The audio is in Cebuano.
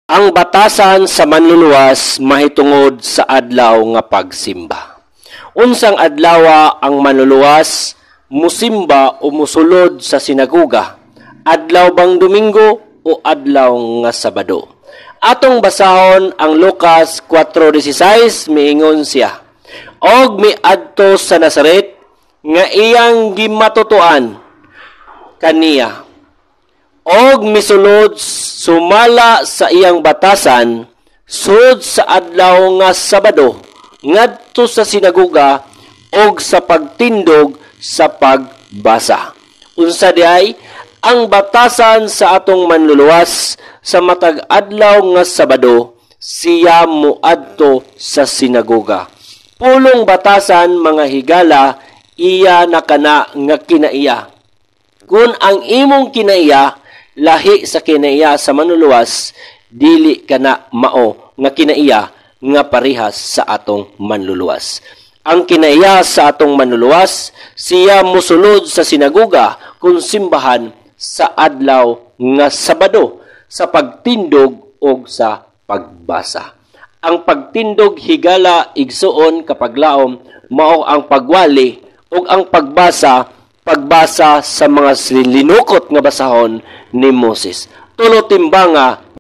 Ang batasan sa Manluluwas mahitungod sa adlaw nga pagsimba. Unsang adlawa ang Manluluwas musimba o musulod sa sinagoga? Adlaw bang Domingo o adlaw nga Sabado? Atong basahon ang Lucas 4:16. Miingon siya, "Og miadto sa Nazaret nga iyang gimatutuan kaniya og misulod sumala sa iyang batasan sud sa adlaw nga Sabado ngadto sa sinagoga og sa pagtindog sa pagbasa." Unsa diay ang batasan sa atong Manluluwas? Sa matag adlaw nga Sabado, siya muadto sa sinagoga. Pulong batasan, mga higala, iya na kana nga kinaiya. Kung ang imong kinaiya lahi sa kinaiya sa Manluluwas, dili kana mao nga kinaiya nga parehas sa atong Manluluwas. Ang kinaiya sa atong Manluluwas, siya musulod sa sinagoga kung simbahan sa adlaw nga Sabado sa pagtindog og sa pagbasa. Ang pagtindog, higala, igsuon, kapaglaom, mao ang pagwali, ug ang pagbasa, pagbasa sa mga linukot nga basahon ni Moses. Tulo timbanga.